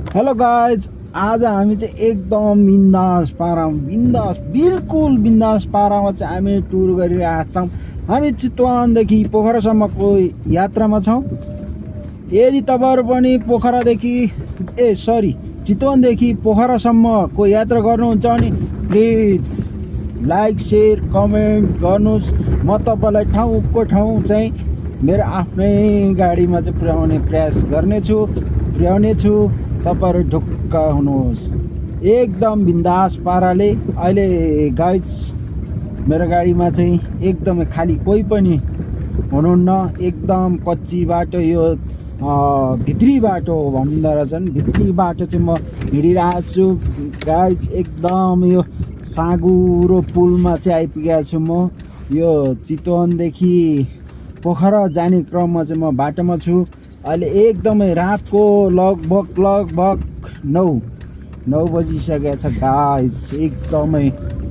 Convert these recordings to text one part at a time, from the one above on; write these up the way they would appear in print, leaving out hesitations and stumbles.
Hello guys, आज हामी चाहिँ एकदम बिन्दास बिल्कुल बिन्दास पारामा चाहिँ हामी टुर गरिरहेका छौँ। हामी चितवनदेखि पोखरासम्मको यात्रामा छौँ। यदि तपाईँहरू पनि चितवनदेखि पोखरासम्मको यात्रा गर्नुहुन्छ भने प्लिज लाइक सेयर कमेन्ट गर्नुहोस्। म तपाईँलाई ठाउँको ठाउँ चाहिँ मेरो आफ्नै गाडीमा चाहिँ पुर्याउने छु। तपाईहरु ढुक्क हुनुहोस् एकदम बिन्दास पाराले। अहिले गाइज मेरो गाडीमा चाहिँ एकदमै खाली कोही पनि हुनुहुन्न। एकदम कच्ची बाटो, यो भित्री बाटो भन्दा रहेछन्। भित्री बाटो चाहिँ म हिँडिरहेको छु गाइज। एकदम यो साँगुरो पुलमा चाहिँ आइपुगेको छु म। यो चितवनदेखि पोखरा जाने क्रममा चाहिँ म बाटोमा छु। अहिले एकदमै रातको लगभग 9 बजिसकेको छ गाइज।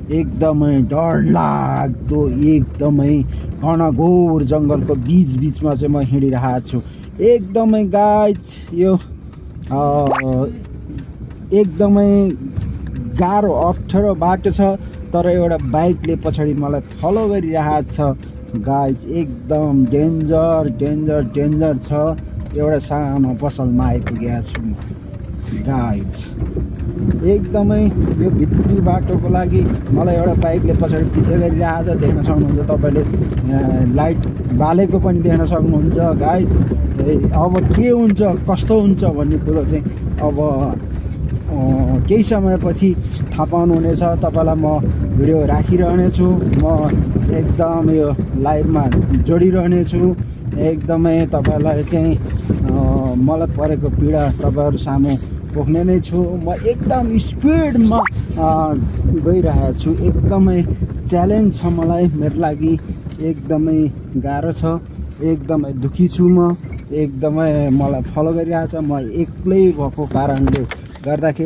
एकदमै डरलाग्दो, एकदमै घनघोर जङ्गलको बिचमा चाहिँ म हिँडिरहेको छु। एकदमै गाइज यो एकदमै गाह्रो अप्ठ्यारो बाटो छ, तर एउटा बाइकले पछाडि मलाई फलो गरिरहेको छ गाइज। एकदम डेन्जर छ। एउटा सानो पसलमा आइपुगेको छु गाइज। एकदमै यो भित्री बाटोको लागि मलाई एउटा बाइकले पछाडि पछि गरिरहेको छ। देख्न सक्नुहुन्छ तपाईले, लाइट बालेको पनि देख्न सक्नुहुन्छ गाइज। अब के हुन्छ कस्तो हुन्छ भन्ने कुरो चाहिँ अब केही समयपछि थाहा पाउनुहुनेछ। तपाईँलाई म भिडियो राखिरहनेछु। म एकदम यो लाइभमा जोडिरहनेछु। एकदमै तपाईँलाई चाहिँ मलाई परेको पीडा तपाईँहरू सामु पोख्ने नै छु। म एकदम स्पिडमा गइरहेको छु। एकदमै च्यालेन्ज छ मलाई, मेरो लागि एकदमै गाह्रो छ। एकदमै दुखी छु म। एकदमै मलाई फलो गरिरहेको छ। म एक्लै भएको कारणले गर्दाखेरि